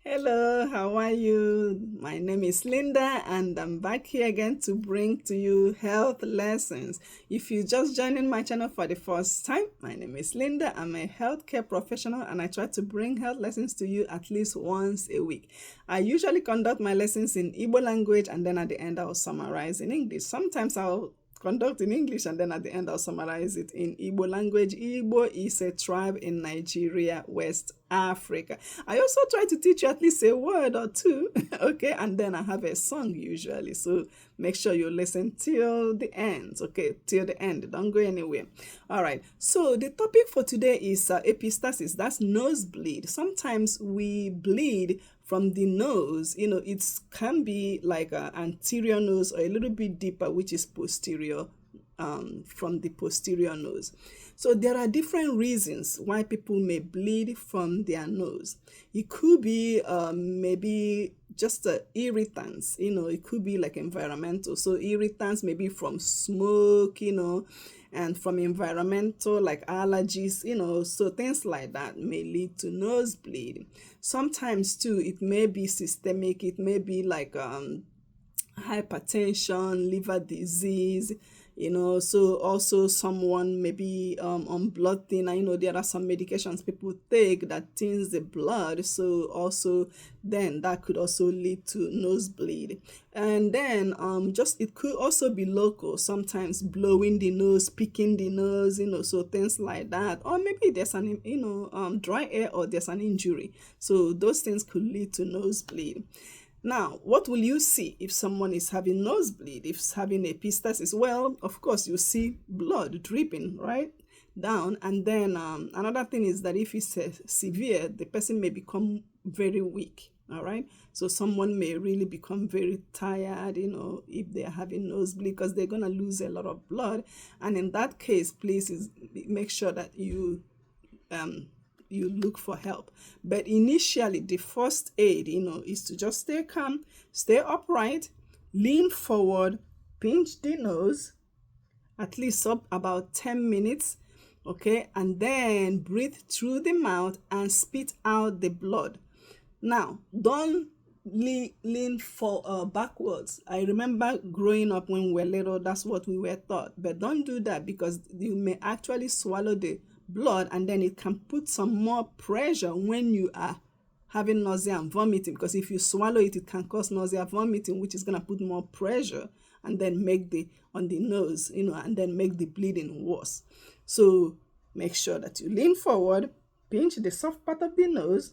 Hello, how are you? My name is Linda and I'm back here again to bring to you health lessons. If you're just joining my channel for the first time, my name is Linda. I'm a healthcare professional and I try to bring health lessons to you at least once a week. I usually conduct my lessons in Igbo language and then at the end I'll summarize in English. Sometimes I'll conduct in English and then at the end I'll summarize it in Igbo language. Igbo is a tribe in Nigeria, West Africa. I also try to teach you at least a word or two, okay? And then I have a song usually. So make sure you listen till the end, okay? Till the end. Don't go anywhere. All right. So the topic for today is epistaxis. That's nosebleed. Sometimes we bleed from the nose. It can be like an anterior nose or a little bit deeper, which is posterior, from the posterior nose. So there are different reasons why people may bleed from their nose. It could be maybe just irritants, it could be like environmental. So irritants maybe from smoke, and from environmental like allergies, so things like that may lead to nosebleed. Sometimes too, it may be systemic, it may be like hypertension, liver disease, so also someone maybe on blood thinner, there are some medications people take that thins the blood, so also then that could also lead to nosebleed. And then just it could also be local, sometimes blowing the nose, picking the nose, so things like that. Or maybe there's an dry air, or there's an injury, so those things could lead to nosebleed. Now, what will you see if someone is having nosebleed, if it's having epistaxis? Well, of course, you see blood dripping right down. And then another thing is that if it's severe, the person may become very weak. All right. So someone may really become very tired, if they're having nosebleed, because they're going to lose a lot of blood. And in that case, please make sure that you look for help. But initially, the first aid, is to just stay calm, stay upright, lean forward, pinch the nose, at least up about 10 minutes, okay? And then breathe through the mouth and spit out the blood. Now, don't lean for backwards. I remember growing up when we were little, that's what we were taught. But don't do that, because you may actually swallow the blood and then it can put some more pressure when you are having nausea and vomiting, because if you swallow it, it can cause nausea, vomiting, which is going to put more pressure and then make the on the nose, and then make the bleeding worse. So make sure that you lean forward, pinch the soft part of the nose.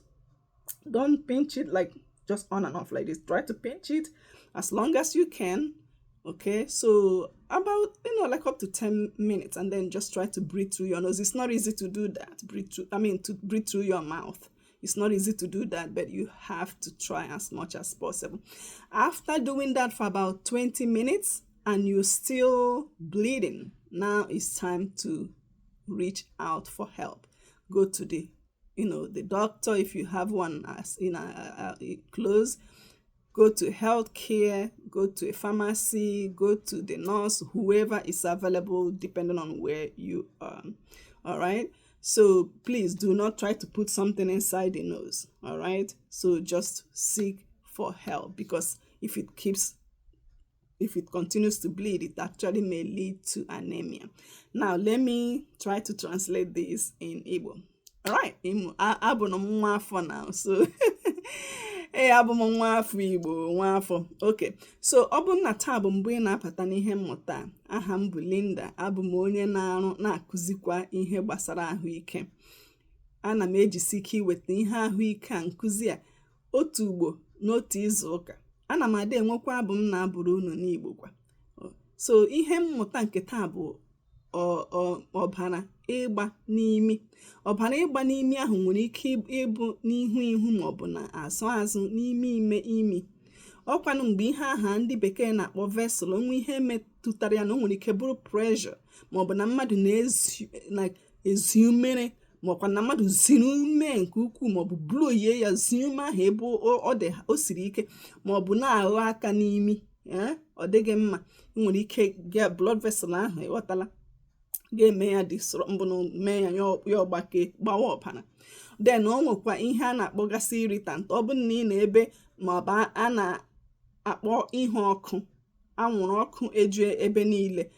Don't pinch it like just on and off like this. Try to pinch it as long as you can. Okay, so about, like up to 10 minutes, and then just try to breathe through your nose. It's not easy to do that. Breathe through, I mean, to breathe through your mouth. It's not easy to do that, but you have to try as much as possible. After doing that for about 20 minutes and you're still bleeding, now it's time to reach out for help. Go to the doctor if you have one as in a close. Go to healthcare, go to a pharmacy, go to the nurse, whoever is available, depending on where you are. All right. So please do not try to put something inside the nose. All right. So just seek for help, because if it continues to bleed, it actually may lead to anemia. Now, let me try to translate this in Igbo. All right. Abụ m nwa afọ now. So ee, abụ m nwa afọ Igbo, nwa afọ. Okay, so ọ bụrụ na taa bụ mbụ ị na-abata n'ihe mmụta, aha m bụ Linda. Abụ m onye na-arụ na-akụzikwa ihe gbasara ahụike. Ana m ejisi ike iweta ihe ahụike a, nkụzi a, otu ugbo n'otu izu ụka. Ana m ada enwekwa abụ m na-abụrụ unu n'Igbo kwa. So ihe mmụta nke taa bụ ọbara ịgba n'imi. Ọbara ịgba n'imi ahụ nwere ike ịbụ n'ihu ihu maọbụ na azụ azụ, n'ime ime imi. Ọkwanụ mgbe ihe aha ndị bekee na-akpọ vessel onwe ihe metụtara ya, na o nwere ike bụrụ pressure, maọbụ na mmadụ na-ezi umere, maọkwa na mmadụ ziri ume nke ukwuu, maọbụ blowie ya, zie ume ahụ ebe ọ dị o siri ike, maọbụ na-aghọ aka n'imi. Ọ dịghị mma. Ị nwere ike get blood vessel ahụ, ịghọtala? Ga-eme ya disrupt mbụ na mee ya ya ọgbake gbawa ọbara. Then o nwekwa ihe a na-akpọgasị irritant. Ọ bụrụ na ị na ebe maọbụ a na-akpọ ihe ọkụ, anwụrụ ọkụ eju ebe niile,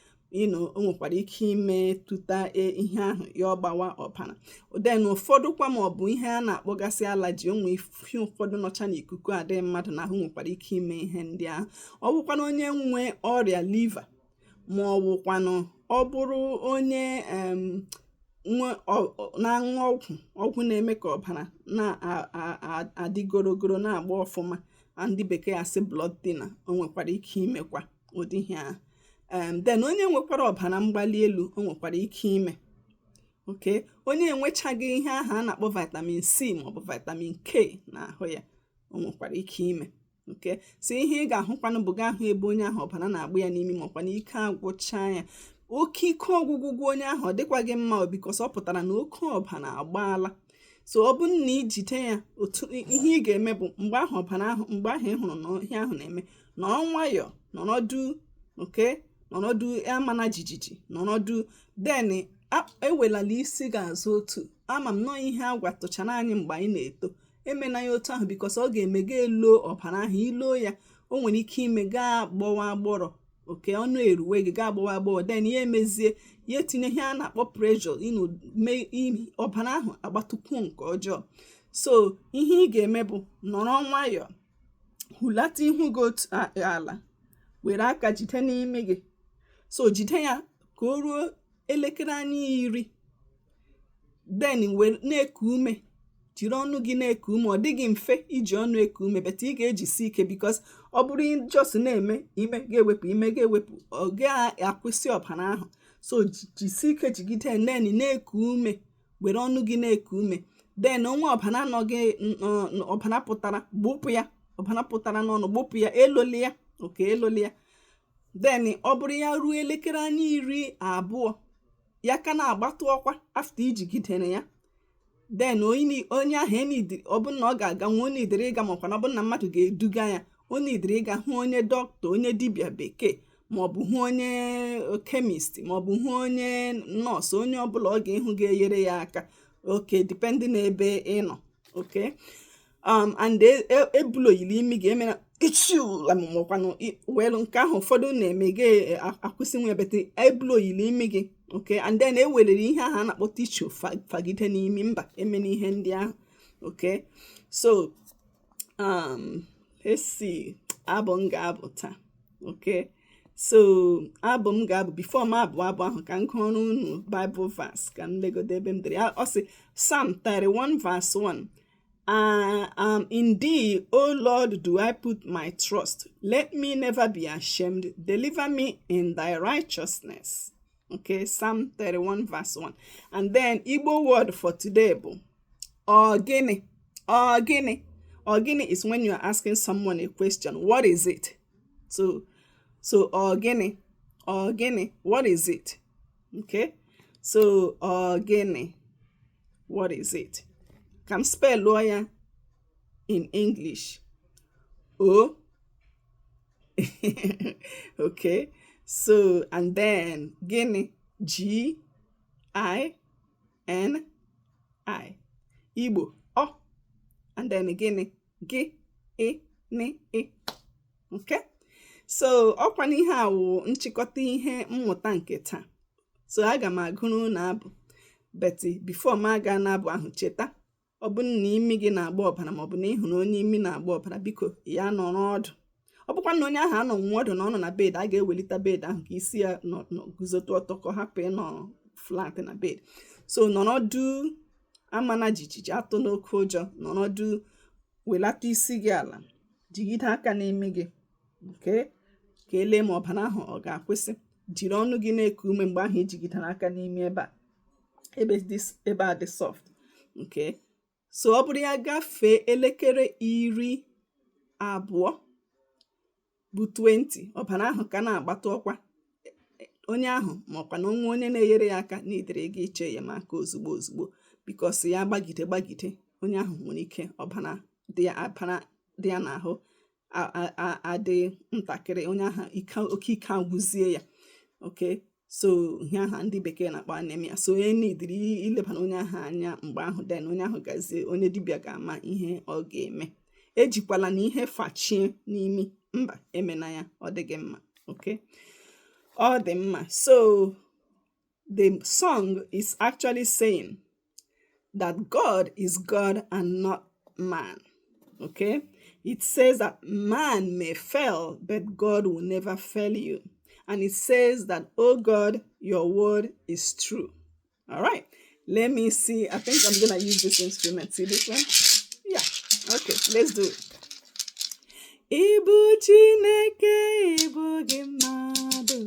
o nwekwara ike imetụta ihe ahụ, ya ọgbawa ọbara. Then ụfọdụ kwa, maọbụ ihe a na-akpọgasị allergy, onwe ihe ụfọdụ nọcha n'ikuku adịghị mmadụ n'ahụ, nwekwara ike ime ihe ndị ahụ. Ọ bụkwanụ onye nwe ọrịa liver, ma ọ bụkwanụ ọ bụrụ onye na-aṅụ ọgwụ na-eme ka ọbara na-adị gorogoro, na-agba ọfụma, ndị bekee asị blood thinner, o nwekwara ike imekwa ụdị ihe ahụ. Then onye nwekwara ọbara mgbali elu, o nwekwara ike ime. Okay, onye enwechaghị ihe ahụ a na-akpọ vitamin C maọbụ vitamin K n'ahụ ya, o nwekwara ike ime. Okay, so ihe ị ga-ahụkwanụ bụ gaa hụ ebe onye ahụ ọbara na-agba ya n'imi, makwa na ike agwụcha ya. Oke ike ọgwụgwụ gwụ onye ahụ, ọ dịkwaghị mma, because ọ pụtara na oke ọbara agbaala. So ọ bụrụ na ijide ya otu, ihe ị ga-eme bụ mgbe ahụ ọbara ahụ, mgbe ahụ ị hụrụ na ihe ahụ na-eme, nọrọ nwayọọ, nọrọ du. Okay, nọrọ du, amana jijiji, nọrọ du. Then ewelala isi gị azụ otu ama m nọọ ihe a gwatụchara anyị mgbe anyị na-eto. Emena ya otu ahụ, because ọ ga-eme ga elo ọbara ahụ. Ilo ya, o nwere ike ime gaa gbọwa agbọrọ. Okay, ọnụ eruwe gị, gaa gbọwa agbọrọ. Then ya emezie ya, etinye ihe a na-akpọ pressure inu mee ọbara ahụ agbatụkwuo nke ọjọọ. So ihe ị ga-eme bụ nọrọ nwayọọ, hulata ihu gị otu ala, were aka jide n'imi gị. So jide ya ka o ruo elekere anya 10. Then were na-eku ume, jiri ọnụ gị na-eku ume. Ọ dịghị mfe iji ọnụ eku ume, but ị ga-ejisi ike, because ọ bụrụ just na-eme ime ga-ewepụ, ime ga-ewepụ, ọ ga-akwụsị ọbara ahụ. So jisi ike, jigide, then na-eku ume, were ọnụ gị na-eku ume. Then onwe ọbara nọ gị, ọbara pụtara, gbupụ ya. Ọbara pụtara n'ọnụ, gbupụ ya, eloli ya. Okay, eloli ya. Then ọ bụrụ ya ruo elekere anya 20, ya ka na-agbatụ ọkwa after ijigidere ya, then onye ahụ enidi, ọ bụrụ na ọ ga-aga nwa, onye idiri ịga, makwa na ọ bụrụ na mmadụ ga-eduga ya, onye idiri ịga hụ onye dọkịta, onye dibịa bekee, maọbụ hụ onye chemist, maọbụ hụ onye nọọsụ, onye ọbụla ọ ga-ịhụ ga-enyere ya aka. Okay, depending n'ebe ị nọ. Okay, and ebuloyili imi ga-eme ichu makwanụ welu nke ahụ ụfọdụ na-eme ga-akwụsị nwa ebete ebuloyili imi gị. Okay, and then ewelere ihe ahụ a na-akpọ tissue fagide n'imi. Mba, emena ihe ndị ahụ. Okay, so let's see, abụ m ga-abụ taa. Okay, so abụ m ga-abụ, before m abụ abụ ahụ, ka m gụọrọ unu Bible verse, ka m legodo ebe m dere. Ọ sị, Psalm 31 verse 1, "In thee, O Lord, do I put my trust. Let me never be ashamed. Deliver me in thy righteousness." Okay, Psalm 31 verse 1. And then Igbo word for today bụ ọ gịnị? Ọ gịnị? Ọ gịnị is when you are asking someone a question. What is it? So ọ gịnị? Ọ gịnị? What is it? Okay, so ọ gịnị? What is it? Ka m spellụọ ya in English. O, okay, so and then gịnị, G I N I, Igbo ọ, and then gịnị, G I N I. Okay, so ọkwa n'ihe a wụ nchịkọta ihe mmụta nke taa. So aga m agụrụ unu abụ, but before m aga n'abụ ahụ, cheta, ọ bụrụ na imi gị na-agba ọbara, maọbụ na ị hụrụ onye imi na-agba ọbara, biko ya nọrọ ọdụ. Ọ bụkwa na onye ahụ anọ nwa ọdụ na ọ nọ na bed, a ga-ewelite bed ahụ ka isi ya guzote ọtọ, ka ọ hapụ ịnọ flat na bed. So nọrọ du, amana jijiji, atụ n'oke ụjọ, nọrọ du, welata isi gị ala, jigide aka n'imi gị nke ka elee ma ọbara ahụ ọ ga-akwụsị. Jiri ọnụ gị na-eku ume mgbe ahụ ijigidere aka n'imi ebe a, ebe a dị soft. Nke so ọ bụrụ ya gafee elekere 20 bụ 20, ọbara ahụ ka na-agbata ọkwa, onye ahụ ma ọkwa na onwe onye na-enyere ya aka n'idere gị iche enyemaka ozugbo ozugbo, because ya gbagide gbagide, onye ahụ nwere ike ọbara dị ya, ọbara dị ya n'ahụ adị ntakịrị, onye ahụ ike, oke ike agwụzie ya. Okay. So ihe ahụ ndị bekee na-akpọ anemia. So e nidiri ilebara onye ahụ anya mgbe ahụ. Then onye ahụ gazie, onye dibịa ga-ama ihe ọ ga-eme. Ejikwala na ihe fachie n'imi. Mba, emena ya, ọ dịghị mma. Okay, ọ dị mma. So the song is actually saying that God is God and not man. Okay, it says that man may fail, but God will never fail you. And it says that, "Oh God, your word is true." All right, let me see. I think I'm gonna use this instrument. See this one? Yeah. Okay, let's do it. Ịbụ Chineke, ịbụghị mmadụ.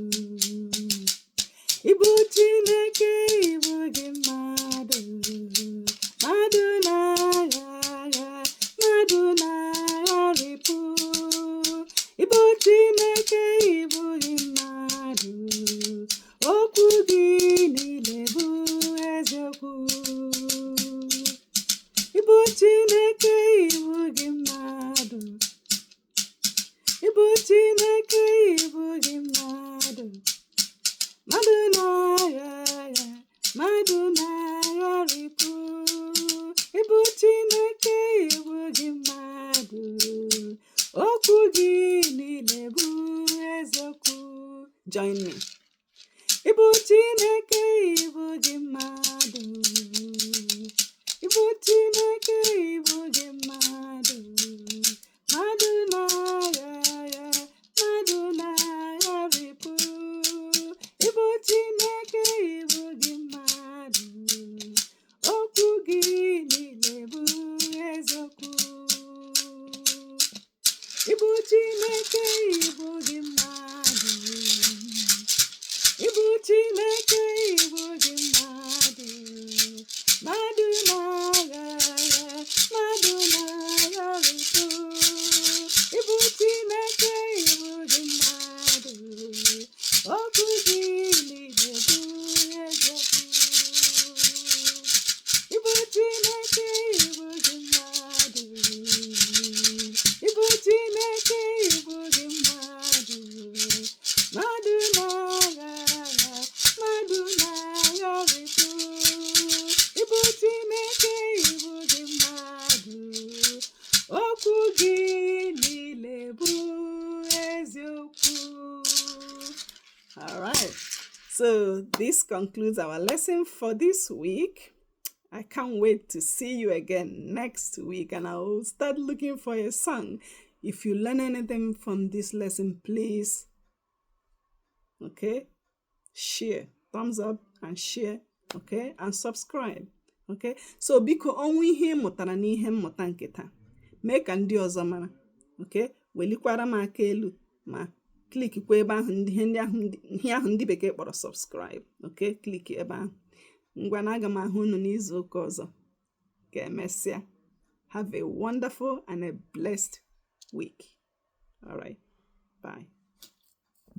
Ịbụ Chineke, ịbụghị mmadụ. Mmadụ na-agha agha, mmadụ na-agharịpụ. Ịbụ Chineke, ịbụghị mmadụ. Okwu gị niile bụ eziokwu. Ịbụ Chineke, ịbụghị mmadụ. Ịbụ Chineke, ịbụghị mmadụ. Mmadụ na-agha agha, mmadụ na-agharịpụ. Ịbụ Chineke, ịbụghị mmadụ. Okwu gị niile bụ eziokwu. Join me. Ịbụ Chineke, ịbụghị mmadụ. Ịbụ Chineke, ịbụghị mmadụ. Mmadụ na-agha agha, mmadụ na-agharịpụ. Ịbụ Chineke, ịbụghị mmadụ. Okwu gị niile bụ eziokwu. Ịbụ Chineke, ịbụghị mmadụ. Ịbụ Chineke, ịbụghị mmadụ. Mmadụ na-agha agha, mmadụ na-agharịpụ. Ịbụ Chineke, ịbụghị mmadụ. Okwu gị niile bụ eziokwu. Ịbụ Chineke, ịbụghị mmadụ. Ịbụ Chineke, ịbụghị mmadụ. Mmadụ na-agha agha, mmadụ na-agharịpụ. Ịbụ Chineke, ịbụghị mmadụ. Okwu gị niile bụ eziokwu. All right. So this concludes our lesson for this week. I can't wait to see you again next week, and I will start looking for a song. If you learn anything from this lesson, please, okay, share, thumbs up and share, okay, and subscribe. Okay, so biko, o nwee ihe ị mụtara n'ihe mmụta nke taa, mee ka ndị ọzọ mara. Okay, welikwara m aka elu ma clickikwa ebe ahụ, ihe ndị ahụ, ihe ahụ ndị bekee kpọrọ subscribe. Okay, click ebe ahụ. Ngwa na aga m ahụ unu n'izu ụka ọzọ. Ka emesịa. Have a wonderful and a blessed week. All right, bye.